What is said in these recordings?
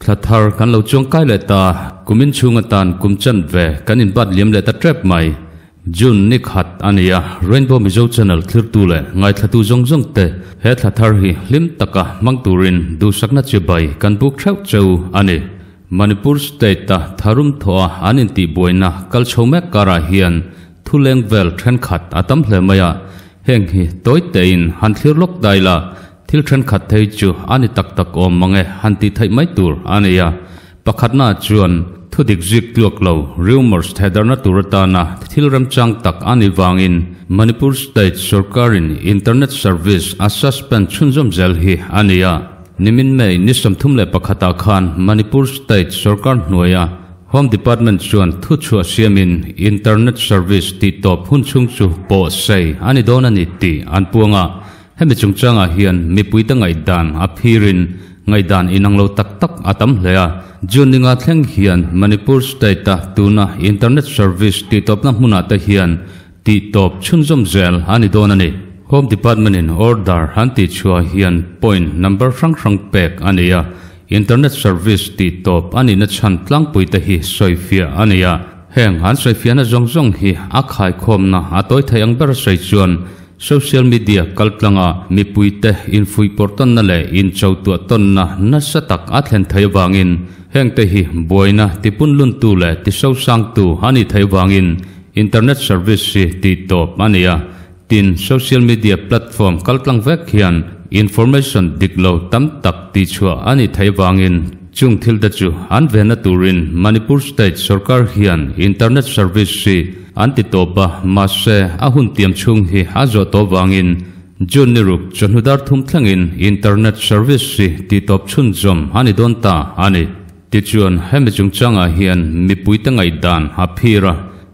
Thla thar kan lo chuang kai leh ta, kumin chhung atan kum chanve kan inbat liam leh ta tep mai. June ni khat a ni a, Rainbow Mizo Channel thlirtu leh ngaithlatu zawng zawng te he thla thar hi hlim taka hmang turin duhsakna chibai kan buk theuh cheu a ni. Manipur State-a tharum thawha an intihbuaina kal chho mek karah hian thuleng vel thenkhat a tam hle mai a, heng hi tawi tein han thlir lawk dai la, thil thenkhat thei chu a ni tak tak awm mang e han tih theih mai tur a ni a. Pakhatna chuan thudik zik tluak lo, rumours thehdarhna tur atana thil remchang tak a nih vangin Manipur State sorkarin internet service a suspend chhunzawm zel hi a ni a. Nimin May ni 31 ah khan Manipur State sorkar hnuaia Home Department chuan thuchhuah siamin internet service tih tawp hun chhung chu pawh sei a ni dawn a ni tih an puang a. Hemi chungchangah hian mipuite ngaihdan a phirin ngaihdan inang lo tak tak a tam hle a. June ninga thleng hian Manipur State-a tuna internet service tih tawpna hmunah te hian tih tawp chhunzawm zel a ni dawn a ni. Home Department in order an tih chhuah hian point number hrang hrang pek a ni a, internet service tih tawp a nihna chhan tlangpui te hi sawifiah a ni a. Heng an sawifiahna zawng zawng hi a khaikhawmna a tawi thei ang ber sawi chuan social media kaltlanga mipuite infuihpawrh tawnna leh inchotuah tawnna nasa tak a thlen thei avangin heng te hi buaina tipunluntu leh tisosangtu a nih theih avangin Internet service hi tih tawp a ni a, tin social media platform kaltlang vek hian information dik lo tam tak tihchhuah a nih theih avangin chung thil te chu an venna turin Manipur state sorkar hian internet service hi an ti tawp a, mahse a hun tiam chhung hi a zawh tawh avangin June ni ruk chawhnu dar thum thlengin internet service hi tih tawp chhunzawm a ni dawn ta a ni. Tichuan, hemi chungchangah hian mipuite ngaihdan a phir a,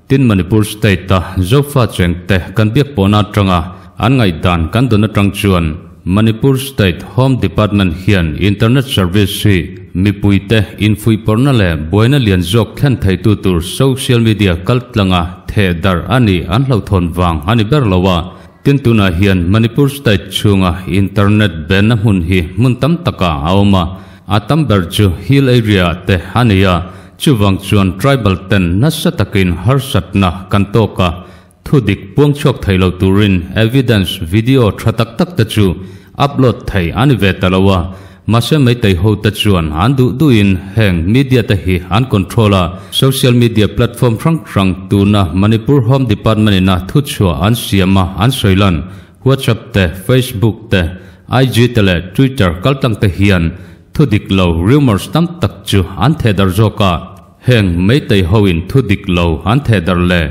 tin Manipur State-a Zofa chengte kan biak pawhna atanga an ngaihdan kan dawn atang chuan Manipur State Home Department hian internet service hi mipuite infuihpawrhna leh buaina lian zawk thlen theitu tur social media kaltlanga theh darh a nih an hlauhthawn vang a ni ber lo a. Tin tunah hian Manipur State chhunga internet banna hmun hi hmun tam takah a awm a, A tam ber chu hill area ah te a ni a, chuvang chuan tribal ten nasa takin harsatna kan tawk a, thudik puang chhuak thei lo turin evidence video tha tak tak te chu upload thei a ni ve ta lo a, mahse meitei ho te chuan an duh duhin heng media te hi an control a, social media platform hrang hrang tuna Manipur Home Department ina thuchhuah an siam a an sawi lan WhatsApp te, Facebook te, IG te leh Twitter kaltlang te hian thu dik lo rumours tam tak chu an theh darh zawk a. Heng Meitei hoin thu dik lo an theh darh leh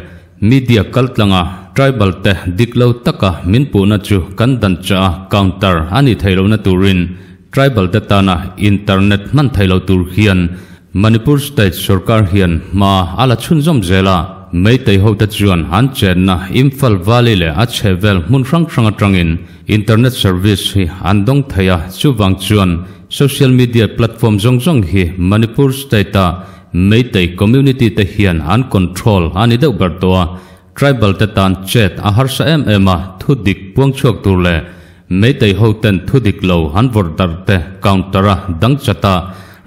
media kaltlanga tribal te dik lo taka min puhna chu kan dan chah a counter a nih theih lohna turin tribal te tana internet hman theih loh tur hian Manipur State sorkar hian hma a la chhunzawm zel a, Meitei hote chuan an chenna Imphal Valley leh a chhehvel hmun hrang hrang atangin internet service hi an dawng thei a, chuvang chuan social media platform zawng zawng hi Manipur State-a Meitei community te hian an control a ni deuh ber tawh a, tribal te tan chet a harsa em em a, thudik puangchhuak tur leh Meitei ho ten thu dik lo an vawrh darh te counter a dang chat a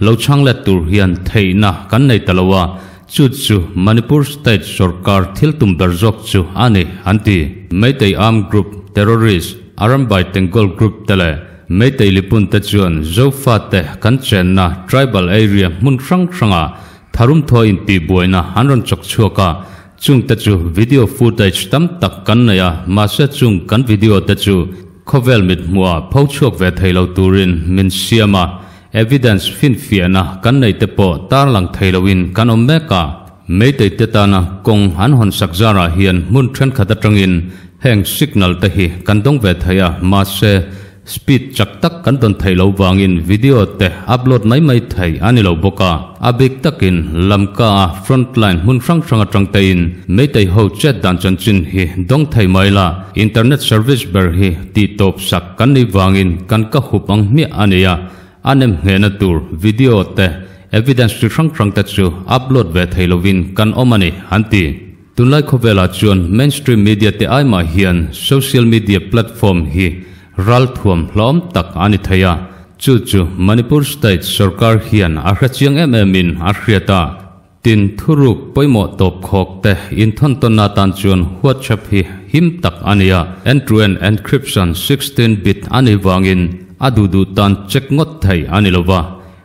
lo chhang let tur hian theihna kan nei ta lo a, chu chu Manipur state sorkar thil tum ber zawk chu a ni an ti. Meitei armed group, terrorist, Arambai Tengol group te leh Meitei Lipun te chuan Zofa te kan chenna tribal area hmun hrang hrangah tharum thaw intihbuaina an rawn chawk chhuak a, Chung te chu video footage tam tak kan nei a, mahse chung kan video te chu khawvel mit hmuhah pho chhuak ve thei lo turin min siam a, evidence finfiahna kan nei te pawh tarlang thei loin kan awm mek a. Meitei te tana kawng an hawn sak zarah hian hmun thenkhat atangin heng signal te hi kan dawng ve thei a, mahse Speed chak tak kan tawn theih loh vangin video te upload mai mai thei a ni lo bawk a, a bik takin Lamka a frontline hmun hrang hrang atang tein Meitei ho chet dan chanchin hi dawng thei mai la, internet service ber hi tih tawp sak kan nih vangin kan ka hup ang hmiah a ni a, a nem nghehna tur video te evidence chi hrang hrang te chu upload ve thei lovin kan awm a ni an ti. Tunlai khawvelah chuan mainstream media te ai mah hian social media platform hi ralthuam hlawm tak a ni thei a. Chu chu Manipur state sorkar hian a hre chiang em em in a hriat a. Tin, thuruk pawimawh tawp khawk te inthawn tawn atan chuan WhatsApp hi him tak a ni a, end-to-end encryption 16 bit a nih vangin a duh duh tan check ngawt thei a ni lo va.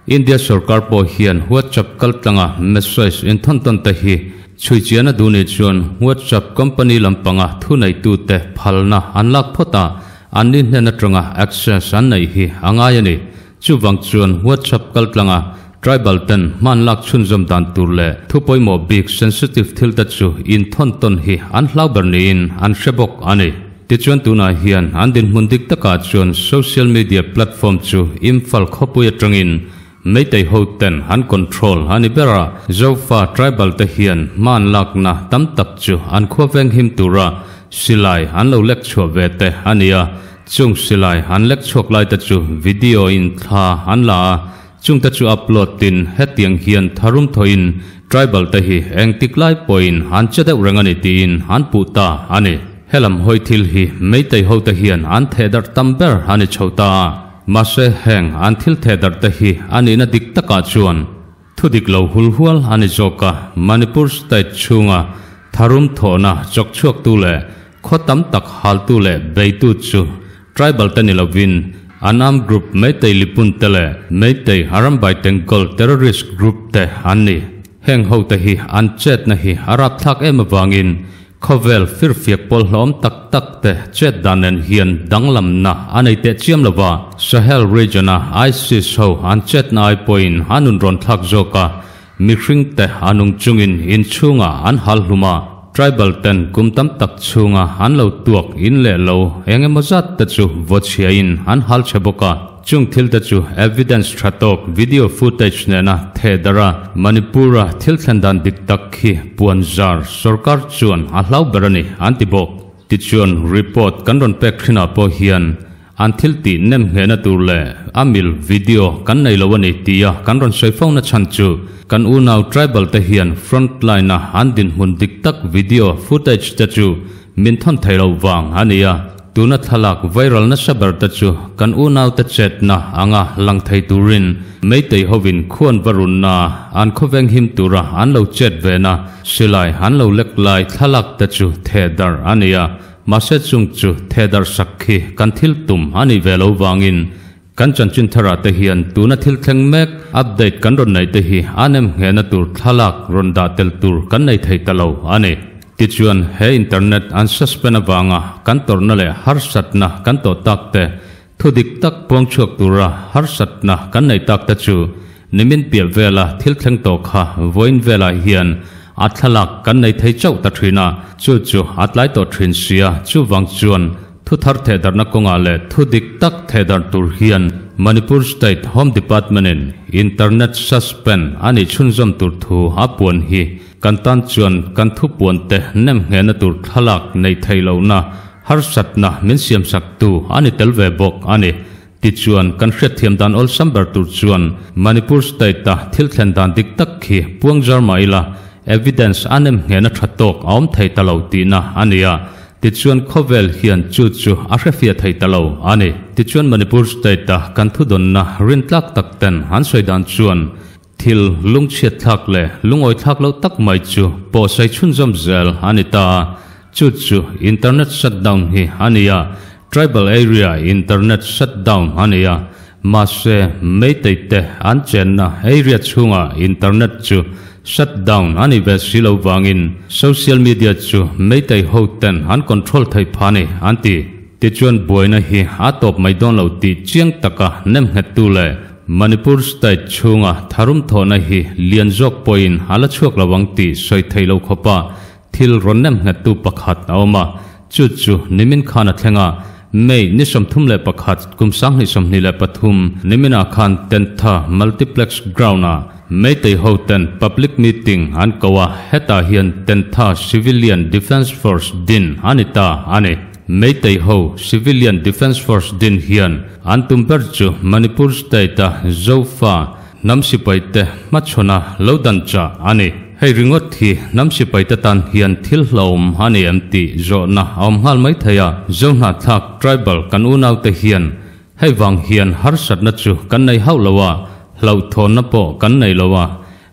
India sorkar pawh hian WhatsApp kaltlanga message inthawn tawn te hi chhui chian a duh nih chuan WhatsApp company lampanga thuneitute phalna an lak phawt a, anni hnen atanga access an neih hi a ngai a ni. Chuvang chuan WhatsApp kaltlanga tribal ten hman lak chhunzawm dan tur leh thu pawimawh bik sensitive thil te chu inthawn tawn hi an hlau ber niin an hre bawk a ni. Tichuan tunah hian an dinhmun dik takah chuan social media platform chu Imphal khawpui atangin Meitei ho ten an control a ni ber a, Zofa tribal te hian hman lakna tam tak chu an khua venghim tura silai an lo lek chhuah ve te a ni a, chung silai an lek chhuak lai te chu video in thla an la a, chung te chu upload in hetiang hian tharum thawhin tribal te hi engtik lai pawhin an che deuh reng a ni tiin an puh ta a ni. Helam hawi thil hi Meitei ho te hian an theh darh tam ber a ni chho ta a. Mahse heng an thil theh darh te hi a nihna dik takah chuan thu dik lo hul hual a ni zawk a, Manipur state chhunga tharum thawhna chawk chhuaktu leh khaw tam tak haltu leh beitu chu tribal te ni lovin an armed group Meitei Lipun te leh Meitei Arambai Tengkol terrorist group te an ni. Heng ho te hi an chetna hi a rapthlak em avangin Khawvel firfiak pawl hlawm tak tak te chet dan nen hian danglamna a nei teh chiam lo va, Sahel region-a ISIS ho an chetna ai pawhin an un rawn thlak zawk a, mihring te a nung chungin inchhungah an hal hlum a, tribal ten kum tam tak chhunga an lo tuak in leh lo eng emaw zat te chu vaw chhiain an hal chhe bawk a. Chung thil te chu evidence tha tawk video footage nena theh darh a, Manipur-a thil thlen dan dik tak khi puan zar sorkar chuan a hlau ber a ni an ti bawk. Tichuan report kan rawn pek thinah pawh hian an thil tih nem nghehna tur leh a mil video kan nei lo a ni tia kan rawn sawi fo na chhan chu kan unau tribal te hian front line-a an dinhmun dik tak video footage te chu min thawn thei lo vang a ni a. Tuna thlalak viral nasa ber te chu kan unaute chetna anga lang thei turin Meitei hovin khuan va runna an khawveng him tura an lo chet vena silai an lo lek lai thlalak te chu theh darh a ni a, mahse chung chu theh darh sak khi kan thil tum a nih ve lo vangin kan chanchin tharah te hian tuna thil thleng mek update kan rawn neih te hi a nem nghehna tur thlalak rawn dah tel tur kan nei thei ta lo a ni. Tichuan he internet an suspend avanga kan tawrhna leh harsatna kan tawh tak te, thu dik tak puang chhuak tura harsatna kan neih tak te chu nimin piah vela thil thleng tawh kha vawiin velah hian a thlalak kan nei thei chauh ta thin a, chu chu a tlai tawh thin sia, chuvang chuan Thu thar thehdarhna kawngah leh thu dik tak thehdarh tur hian Manipur State Home Department-in Internet suspend a nih chhunzawm tur thu a puan hi kan tan chuan kan thu puante nem nghehna tur thlalak neih theih lohna harsatna min siamsaktu a ni tel ve bawk a ni. Tichuan, kan hriatthiam dan awlsam ber tur chuan Manipur State-a thil thlen dan dik tak khi puang zar mah ila evidence a nem nghehna tha tawk a awm thei ta lo tihna a ni a. Tichuan khawvel hian chu chu a hrefiah thei ta lo a ni. Tichuan Manipur State-a kan thudawnna rintlak tak ten an sawi dan chuan thil lungchhiat thlak leh lungawi thlak loh tak mai chu pawhsai chhunzawm zel a ni ta a. Chu chu internet shutdown hi a ni a, tribal area internet shutdown a ni a. Mahse Meitei te an chenna area chhungah internet chu Shutdown a nih ve si lo vangin social media chu Meitei ho ten an control theih pha ni an ti. Tichuan buaina hi a tawp mai dawn lo tih chiang taka nem nghettu leh Manipur state chhunga tharum thawhna hi lian zawk pawhin a la chhuak lo ang tih sawi theih lo khawpa thil rawn nem nghettu pakhat a awm a, chu chu nimin khan a thleng a, May ni 31 kum 2023 niminah khan Tentha Multiplex Ground-ah Meitei ho ten public meeting an ko a, hetah hian Tentha Civilian Defence Force din a ni ta a ni. Meitei ho Civilian Defence Force din hian an tum ber chu Manipur state-a Zofa hnam sipaite hmachhawna lo dan chah a ni. Hei ringawt hi hnam sipaite tan hian thil hlauhawm a ni em tih zawhna a awm nghal mai thei a, Zohnahthlak tribal kan unaute hian. Hei vang hian harsatna chu kan nei hauh lo a, hlauhthawnna pawh kan nei lo a.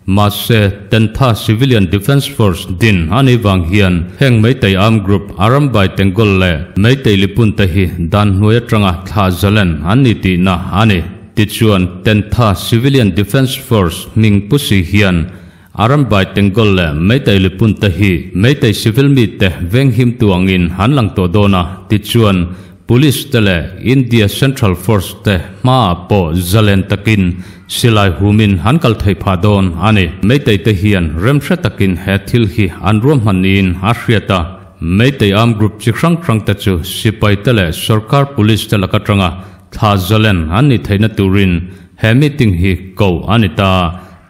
Mahse, Tentha Civilian Defence Force din a nih vang hian heng Meitei Armed Group Arambai Tengol leh Meitei Lipun te hi dan hnuai atanga thlah zalen an ni tihna a ni. Tichuan, Tentha Civilian Defence Force hming pu si hian Arambai Tengol leh Meitei Lipun te hi Meitei civil mite venghimtu angin an lang tawh dawn a, tichuan, Police te leh India Central Force te hmaah pawh zalen takin silai humin an kal theih phah dawn a ni. Meitei te hian remhre takin he thil hi an ruahman niin a hriat a. Meitei armed group chi hrang hrang te chu sipai te leh sorkar police te lak atanga thla zalen an nih theihna turin he meeting hi ko a ni ta.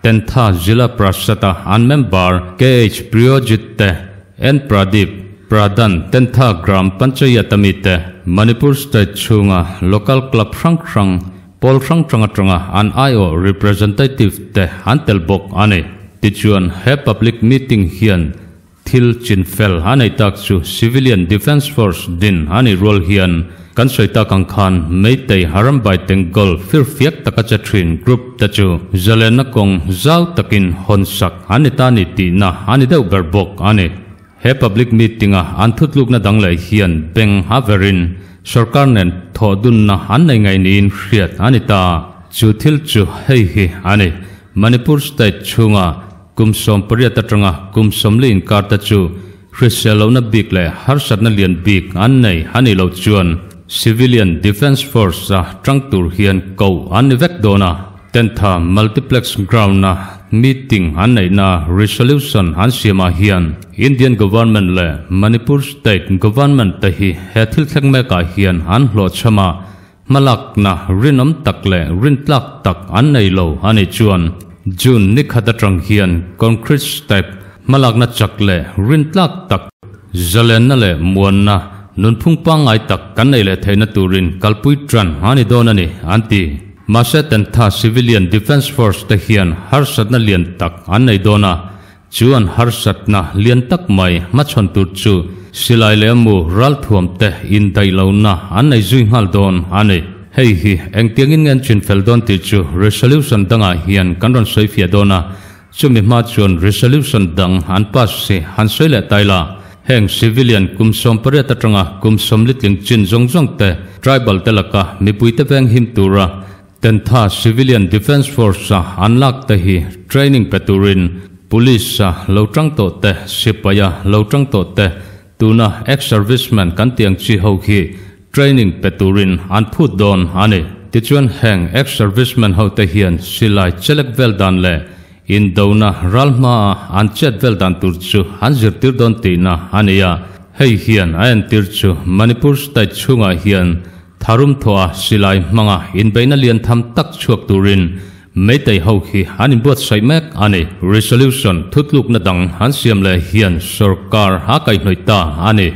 Tentha Zilla Prasad-a an member KH Priyojit te N. Pradeep Pradhan Tentha Gram Panchayat ami te Manipur State chhunga Local Club hrang hrang, pawl hrang hrang atanga an aiawh representative te an tel bawk a ni. Tichuan he public meeting hian thil chinfel a nei tak chu Civilian Defence Force din a nih rual hian kan sawi tak ang khan Meitei Harambai Tengol firfiak taka che thin group te chu zalenna kawng zau takin hawnsak an ni ta ni tihna a ni deuh ber bawk a ni. He public meeting-a an thutlukna dang leh hian beng a verin sorkar nen thawhdunna an nei ngei niin hriat a ni ta. Chu thil chu hei hi a ni. Manipur state chhunga kum 18 atanga kum 40 inkar te chu hrisel lohna bik leh harsatna lian bik an nei a nih loh chuan Civilian Defence Force-a tang tur hian koh an ni vek dawn a. Tentha Multiplex Ground-a meeting an neihna resolution an siamah hian Indian Government leh Manipur State Government te hi he thil thleng mekah hian an hlawhchham a, hmalakna rinawm tak leh rintlak tak an nei lo a nih chuan June ni khat atang hian concrete step hmalakna chak leh rintlak tak zalenna leh muanna nunphung pangngai tak kan nei leh theihna turin kalpui tan a ni dawn a ni an ti. Mahse Tentha Civilian Defence Force te hian harsatna lian tak an nei dawn a, chu an harsatna lian tak mai hmachhawn tur chu silai leh mu ralthuam te indaih lohna an nei zui nghal dawn a ni. Hei hi engtiangin nge an chinfel dawn tih chu resolution dangah hian kan rawn sawi fiah dawn a, Chumi hma chuan resolution dang an pass si han sawi leh tai la. Heng civilian kum 18 atanga kum 40 tling chin zawng zawng te tribal te laka mipui te veng him tura Tentha Civilian Defence Force a an lak te hi training pe turin Police a lo tang tawh te, sipai a lo tang tawh te, tuna ex-serviceman kan tih ang chi ho khi training pe turin an phut dawn a ni. Tichuan heng ex-serviceman ho te hian silai chelek vel dan leh indona ral hmaa an chet vel dan tur chu an zirtir dawn tihna a ni a. Hei hian a entir chu Manipur state chhungah hian tharum thawha silai hmanga inbeihna lian tham tak chhuak turin Meitei ho hi an inbuatsaih mek a ni. Resolution thutlukna dang an siam leh hian sorkar a kaihhnawih ta a ni.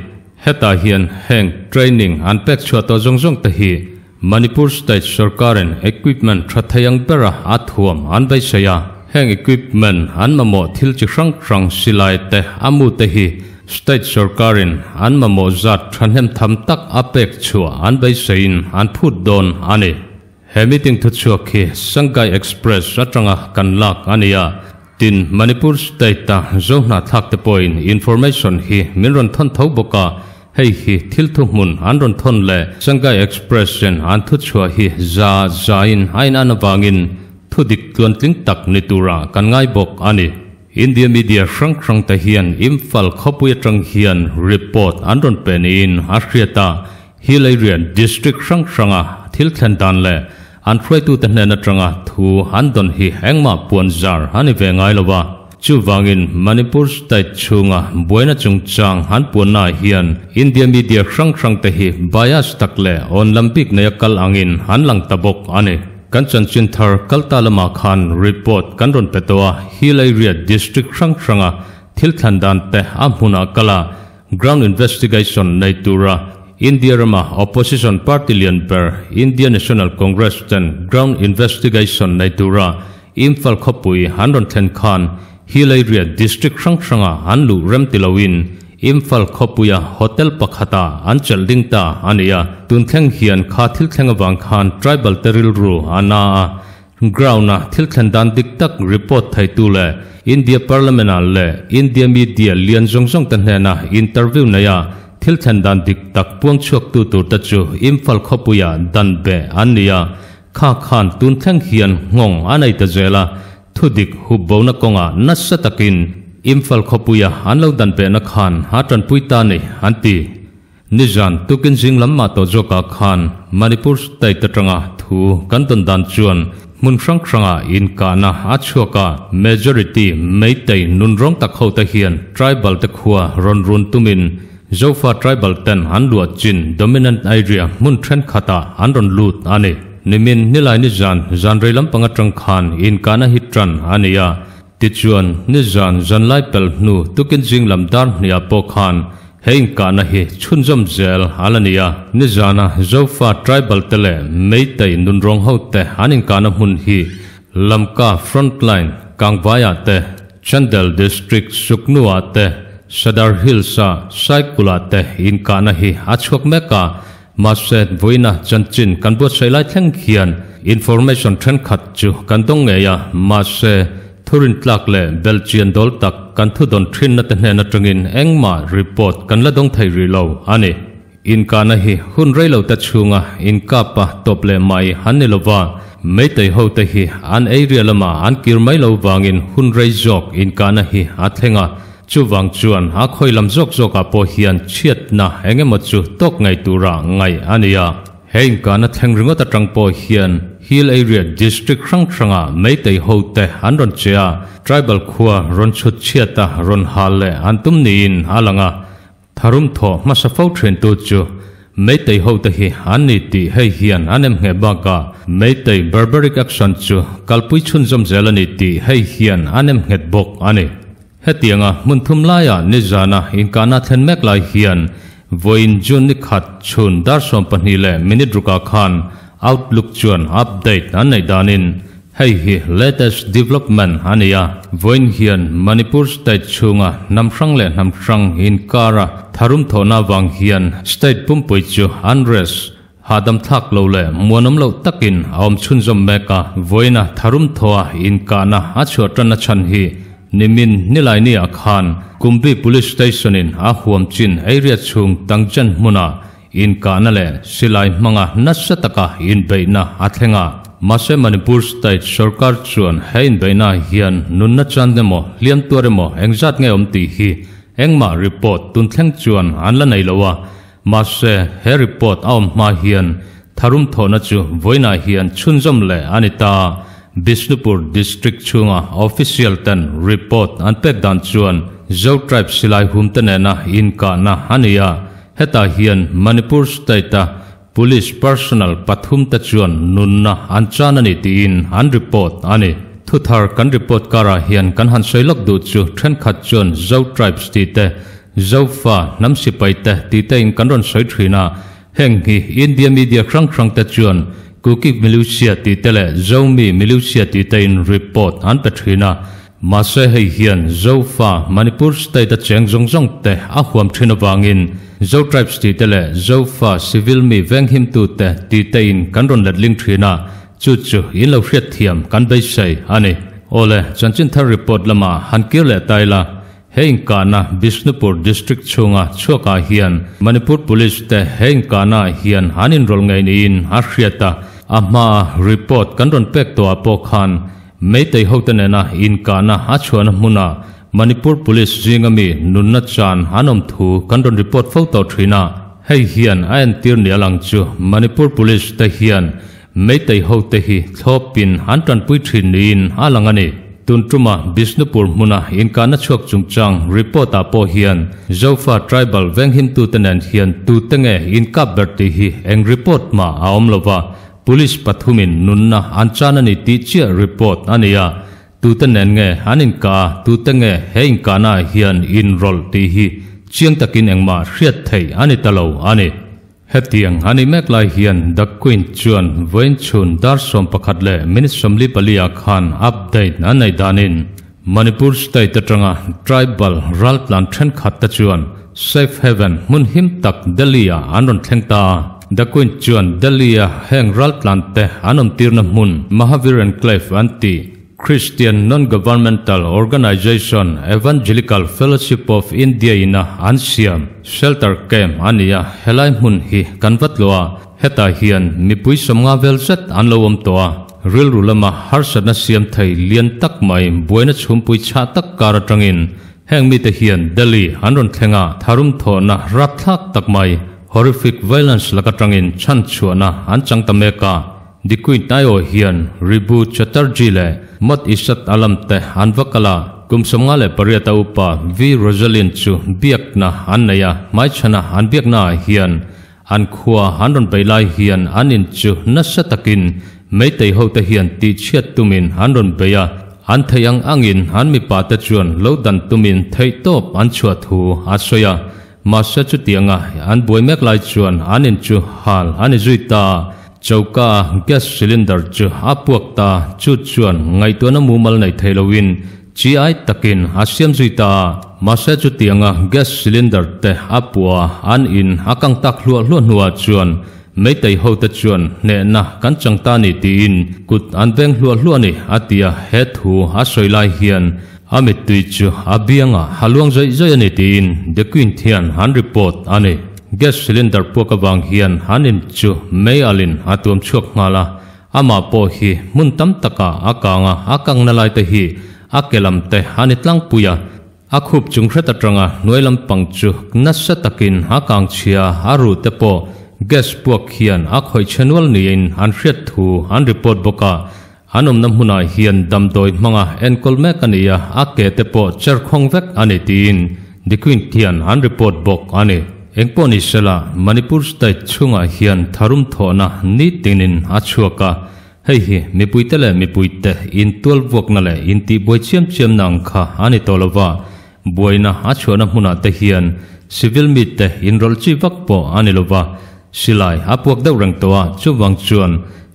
Hetah hian heng training an pek chhuah tawh zawng zawng te hi Manipur State sorkarin equipment tha thei ang bera a thuam an beisei a. Heng equipment an mamawh thil chi hrang hrang silai te a mu te hi State sorkarin an mamawh zat thahnem tham tak a pek chhuah an beiseiin an phut dawn a ni. He meeting thuchhuak hi Sangai Express atanga kan lak a ni a. Tin, Manipur State-a zo hnahthlak te pawhin information hi min rawn thawn tho bawk a, hei hi thil thuhmun an rawn thawn leh Sangai Express-in an thuchhuah hi za zain a inan avangin thudik tluantling tak ni turah kan ngai bawk a ni. India media hrang hrang te hian Imphal khawpui atang hian report an rawn pe niin a hriat a, Hill Area District hrang hranga thil thlen dan leh an hruaitute hnen atanga thu an dawn hi engmah puan zar a ni ve ngai lo a. Chuvangin Manipur State chhunga buaina chungchang an puannaah hian India media hrang hrangte hi bias tak leh awn lam bik neia kal angin an lang ta bawk a ni. Kan chanchin thar kalta lamah khan report kan rawn pe tawh a, Hill Area District hrang hranga thil thlan dan te a hmunah kal a, Ground investigation nei tura India rama opposition party lian ber India National Congress ten ground investigation nei tura Imphal khawpui an rawn thlen khan Hill Area district hrang hranga an luh rem ti loin Imphal khawpuia hotel pakhata an chelh ding ta a ni a. Tun thleng hian kha thil thleng avang khan tribal te rilru a na a. Ground-a thil thlen dan dik tak report theitu leh India Parliament-ah leh India media lian zawng zawng te hnena interview neia thil thlen dan dik tak puang chhuaktu tur te chu Imphal khawpuia dan beh an ni a. Kha khan tun thleng hian nghawng a nei ta zel a, thu dik hup bona kawngah nasa takin Imphal khawpuia an lo dan behna khan a tanpui ta ni, an ti. Nizan tukin zing lam mah tawh zawkah khan Manipur state atanga thu kan tawn dan chuan hmun hrang hrangah inkahna a chhuak a, majority Meitei nunrawng tak hote hian tribal te khua rawn run tumin Zofa tribal ten an luah chin dominant area hmun thenkhatah an rawn lut a ni. Nimin nilai nizan zan rei lampang atang khan inkahna hi tan a ni a, Tichuan, nizan zanlai pel hnu tukin zing lam dar hniah pawh khan he inkahna hi chhunzawm zel a la ni a. Nizana Zofa tribal te leh Meitei nunrawng ho te an inkahna hmun hi Lamka frontline Kangvaiah te, Chandel district Suknu-ah te, Sadar Hills-a Saikul-ah te inkahna hi a chhuak mek a. Mahse, vawiina chanchin kan buatsaih lai thleng hian information thenkhat chu kan dawng ngei a, mahse, thurin tlak leh belchian dawl tak kan thudawn thinna te hnen atangin engmah report kan la dawng thei rih lo a ni. Inkahna hi hun rei lo te chhunga inkapa tawp leh mai an ni lova, Meitei ho te hi an area lamah an kir mai lo vangin hun rei zawk inkahna hi a thleng a, Chuvang chuan a khawi lam zawk zawkah pawh hian chhiatna eng emaw chu tawk ngei tura ngaih a ni a. He inkahna thleng ringawt atang pawh hian Hill Area District hrang hrangah Meitei hote an rawn che a, tribal khua rawn chhut chhiata rawn hal leh an tum niin a lang a. Tharum thawh hmasa fo thintu chu Meitei hote hi an ni tih hei hian an em ngheh bakah Meitei barbaric action chu kalpui chhunzawm zel a ni tih hei hian an em nghet bawk a ni. Hetianga hmun thum laiah nizana inkahna thlen mek lai hian vawiin June ni khat chhun dar 12 leh minute rukah khan Outlook chuan update an neih danin hei hi latest development a ni a. Vawiin hian Manipur state chhunga hnam hrang leh hnam hrang inkara tharum thawhna avang hian state pumpui chu unrest hahdam thlak lo leh muanawm loh takin a awm chhunzawm mek a, vawiina tharum thawha inkahna a chhuah tanna chhan hi nimin Nilaini-ah khan Kumbi Police Station-in a huam chin area chhung Tangchen hmuna inkahna leh silai hmanga nasa taka inbeihna a thleng a. Mahse Manipur State sorkar chuan he inbeihna hian nunna chan emaw hliam tuar emaw engzat nge awm tih hi engmah report tun thleng chuan an la nei lo a, Mahse, he report a awm hma hian tharum thawhna chu vawiinah hian chhunzawm leh a ni ta. Bishnupur District chhunga official ten report an pek dan chuan Zo tribe silai hum te nena inkahna a ni a, hetah hian Manipur state-a police personnel pathum te chuan nunna an chan a ni tiin an report a ni. Thuthar kan report karah hian kan han sawi lawk duh chu thenkhat chuan Zo tribes tih te Zofa, hnam sipai te tih te in kan rawn sawi thin a, heng hi India media hrang hrang te chuan Kuki Militia tih te leh Zomi Militia tih te in report an pe thin a, mahse hei hian Zofa, Manipur state a cheng zawng zawng te a huam thin avangin Zo tribes tih te leh Zofa civil mi venghimtu te tih te in kan rawn letling thin a, chu chu in lo hriatthiam kan beisei a ni. Awle, chanchin thar report lamah han kir leh ta ila. He inkahna Bishnupur District chhunga chhuakah hian Manipur Police te he inkahnaah hian an inrawlh ngei niin a hriat a, a hmaa report kan rawn pek tawhah pawh khan Meitei hote nena inkahna a chhuahna hmunah Manipur Police zinga mi nunna chan an awm thu kan rawn report fo tawh thin a, hei hian a entir ni a lang chu Manipur Police te hian Meitei hote hi thlawpin an tanpui thin niin a lang a ni. Tun tuma Bishnupur hmuna inkahna chhuak chungchang report-ah pawh hian Zofa tribal venghimtute nen hian tute nge inkap ber tih hi eng report mah a awm lova, police pathumin nunna an chan a ni tih chiah report a ni a. Tute nen nge an inkah a, tute nge he inkahnaah hian inrawlh tih hi chiang takin engmah hriat theih a ni ta lo a ni. Hetiang a nih mek lai hian The Queen chuan vawiin chhun dar 11 leh minute 44 ah khan update an neih danin Manipur state atanga tribal raltlan thenkhat te chuan safe haven hmun him tak Delhi-ah an rawn thleng ta a. The Quint chuan Delhi-a heng raltlan te an awm tirna hmun Mahavir Enclave an tih Christian Non-Governmental Organization Evangelical Fellowship of India ina an siam shelter camp a ni a, helai hmun hi kan va tluah a, hetah hian mipui sawmnga vel zet an lo awm tawh a, rilru lama harsatna siam thei lian tak mai buaina chhumpui chhah tak kar atangin heng mite hian Delhi an rawn thleng a, tharum thawhna rapthlak tak mai horrific violence laka tangin chhanchhuahna an chang ta mek a. Dikui Taio hian Ribhu Chatterjee leh Mot Isat Alam te an va kal a, kum 58 a upa V Rosalind chu biakna an nei a, hmaichhana an biaknaah hian an khua an rawn bei lai hian an in chu nasa takin Meitei hote hian tihchhiat tumin an rawn bei a, an theih ang angin an mipa te chuan lo dan tumin theihtawp an chhuah thu a sawi a, mahse chutianga an buai mek lai chuan an in chu hal a ni zui ta. Choka gas cylinder chu a puak ta, chu chuan ngaihtuahna mumal nei thei loin chi ai takin a siam zui ta a. Mahse chutianga gas cylinder te a puah a, an in a kang tak hluah hluah hnuah chuan Meitei hote chuan hnehna kan chang ta ni tiin kut an veng hluah hluah a ni a ti a, he thu a sawi lai hian a mittui chu a biangah a luang zawih zawih a ni tiin The Quint hian an report a ni. Gas cylinder puak avang hian an in chu mei alin a tuam chhuak nghal a, amah pawh hi hmun tam takah a kang a, a kangna lai te hi a ke lam te a ni tlangpui a, a khup chung hret atanga hnuai lampang chu nasa takin a kang chhia a, a ru te pawh gas puak hian a khawih chhe nual niin an hriat thu an report bawk a, an awmna hmunah hian damdawi hmanga enkawl mek a ni a, a ke te pawh cher khawng vek a ni tiin The Quint hian an report bawk a ni. Engpawh ni sela, Manipur state chhungah hian tharum thawhna nitinin a chhuak a, hei hi mipuite leh mipuite intual vuakna leh intihbuai chiam chiamna ang kha a ni tawh lova, buaina a chhuahna hmunah te hian civil mite inrawlh chi vak pawh a ni lova, Silai a puak deuh reng tawh a, chuvang chuan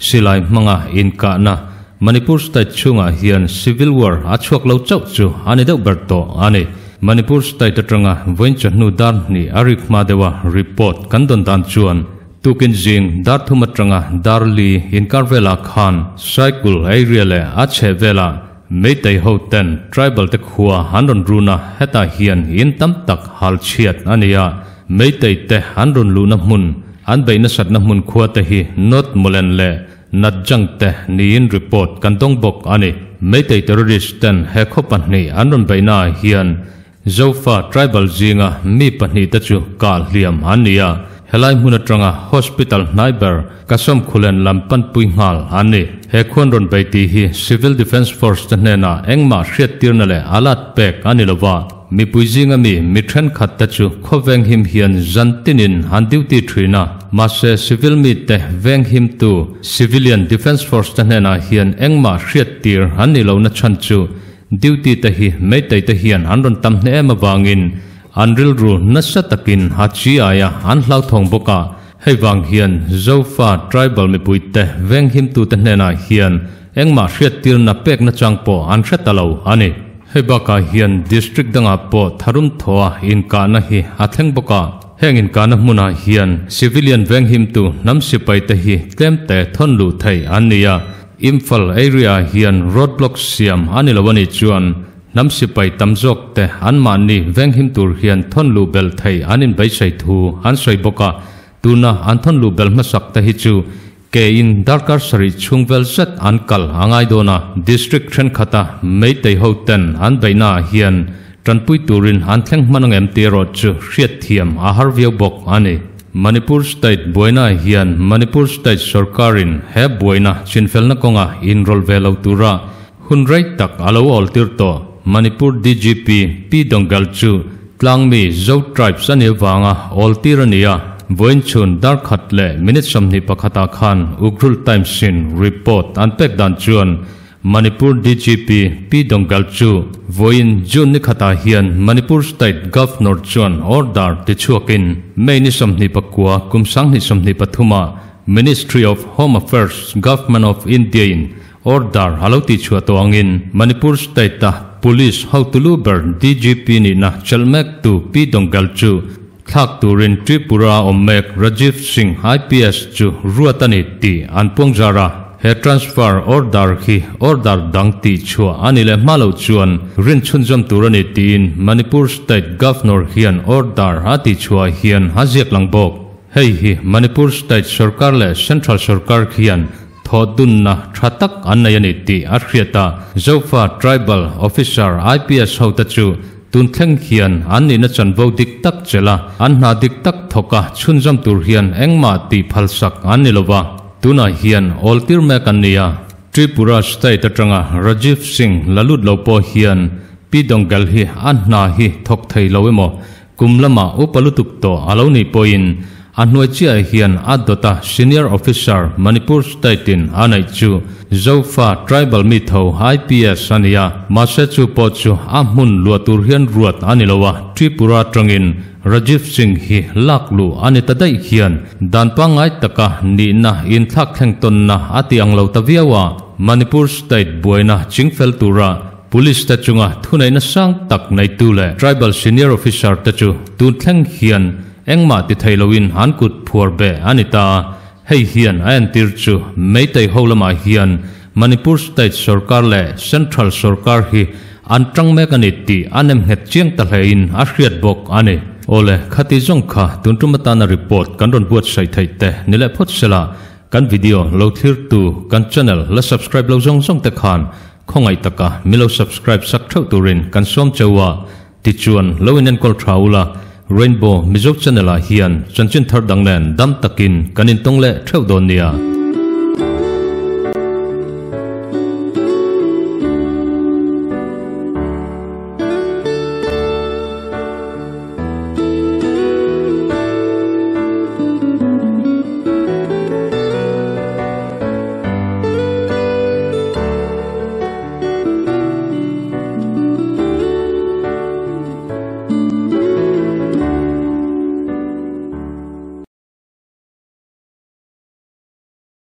silai hmanga inkahna Manipur state chhungah hian civil war a chhuak lo chauh chu a ni deuh ber tawh a ni. Manipur state atanga vawiin chawhnu dar hnih a rik hma deuha report kan dawn dan chuan tukin zing dar thum atanga dar li inkar velah khan Saikul area leh a chheh velah Meitei ho ten tribal te khua an rawn run a, hetah hian in tam tak hal chhiat a ni a, Meitei te an rawn luhna hmun, an beih nasatna hmun khua te hi North Molen leh Natjang te niin report kan dawng bawk a ni. Meitei terrorist ten he khaw pahnih an rawn beihna ah hian Zofa tribal zinga mi pahnihte chu kah hliam an ni a, helai hmun atanga hospital hnai ber Kasom Khulen lam panpui nghal an ni. He khuan rawn bei tih hi Civil Defence Force te hnenah engmah hriattirna leh alat pek a ni lova, mipui zinga mi mi thenkhat te chu khaw venghim hian zan tinin an duty thin a, mahse civil mite venghimtu Civilian Defence Force te hnenah hian engmah hriattir an ni lohna chhan chu Duty te hi Meitei te hian an rawn tam hne em avangin an rilru nasa takin a chi aia an hlauthawng bawk a, hei vang hian Zofa tribal mipui te venghimtu te hnenah hian engmah hriattirna pekna chang pawh an hre ta lo a ni. Hei bakah hian district dangah pawh tharum thawha inkahna hi a thleng bawk a, heng inkahna hmunah hian civilian venghimtu hnam sipai te hi tlemte thawn luh theih an ni a, Imphal area ah hian road block siam a ni lo a nih chuan hnam sipai tam zawk te anmahni venghim tur hian thawn luh belh theih an inbeisei thu an sawi bawk a, tuna an thawn luh belh hmasak te hi chu ke in darkar sarih chhung vel zet an kal a ngai dawn a, district thenkhat a Meitei ho ten an beihna ah hian tanpui turin an thleng hman angem tih erawh chu hriatthiam a har viau bawk a ni. Manipur State buaina hian Manipur State sorkarin he buaina chinfelna kawnga inrawlh ve lo tura hun rei tak a lo awl tir tawh. Manipur DGP P Donggal chu tlangmi Zo tribes a nih avanga awl tir a ni a, vawiin chhun dar khat leh minute 21 ah khan Ukhrul Times-in report an pek dan chuan Manipur DGP P Donggal chu vawiin June ni khatah hian Manipur State Governor chuan order tichhuakin May ni 29 kum 2023 ah Ministry of Home Affairs Government of India in order a lo tihchhuah tawh angin Manipur State a Police hotu lu ber DGP nihna chelh mektu Pi Donggal chu thlak turin Tripura awm mek Rajiv Singh IPS chu ruat a ni tih an puang zar a. He transfer order hi order dang tih chhuah a ni leh hma loh chuan rin chhunzawm tur a ni tiin Manipur State Governor hian order a tih chhuah hian a ziak lang bawk. Hei hi Manipur State sorkar leh Central sorkar khian thawh dunna tha tak an nei a ni tih a hriat a, Zofa Tribal Officer IPS hote chu tun thleng hian an nihna chanvo dik tak chelh a, an hna dik tak thawk a chhunzawm tur hian engmah tih phalsak an ni lova, tunah hian awl tir mek an ni a. Tripura State atanga Rajiv Singh la lut lo pawh hian Pi Donggal hi a hna hi thawk thei lo emaw Kum lamah upa lutuk tawh a lo nih pawhin a hnuai chiahah hian a dawta Senior Officer Manipur State in a neih chu Zofa Tribal mi tho IPS a ni a, mahse chu pawh chu a hmun luah tur hian ruat a ni lo a, Tripura atangin Rajiv Singh hi lak luh a ni ta daih hian dan pangngai taka nihna inthlak thleng tawnna a ti ang lo ta viau a, Manipur State buaina chingfel tura Police te chunga thuneihna sang tak neitu leh Tribal Senior Officer te chu tun thleng hian engmah ti thei loin an kut phuar beh a ni ta a, hei hian a entir chu Meitei ho lamah hian Manipur State sorkar leh Central sorkar hi an tang mek a ni tih a nemnghet chiang ta hlein a hriat bawk a ni. Awle, khati zawng kha tun tum atana report kan rawn buatsaih theih te ni leh phawt sela, kan video lo thlirtu kan channel la subscribe lo zawng zawng te khan Khawngaih taka mi lo subscribe sak theuh turin kan sawm cheu a, tichuan lo in enkawl tha ula, Rainbow Mizo channel ah hian chanchin thar dang nen dam takin kan intawng leh theuh dawn nia.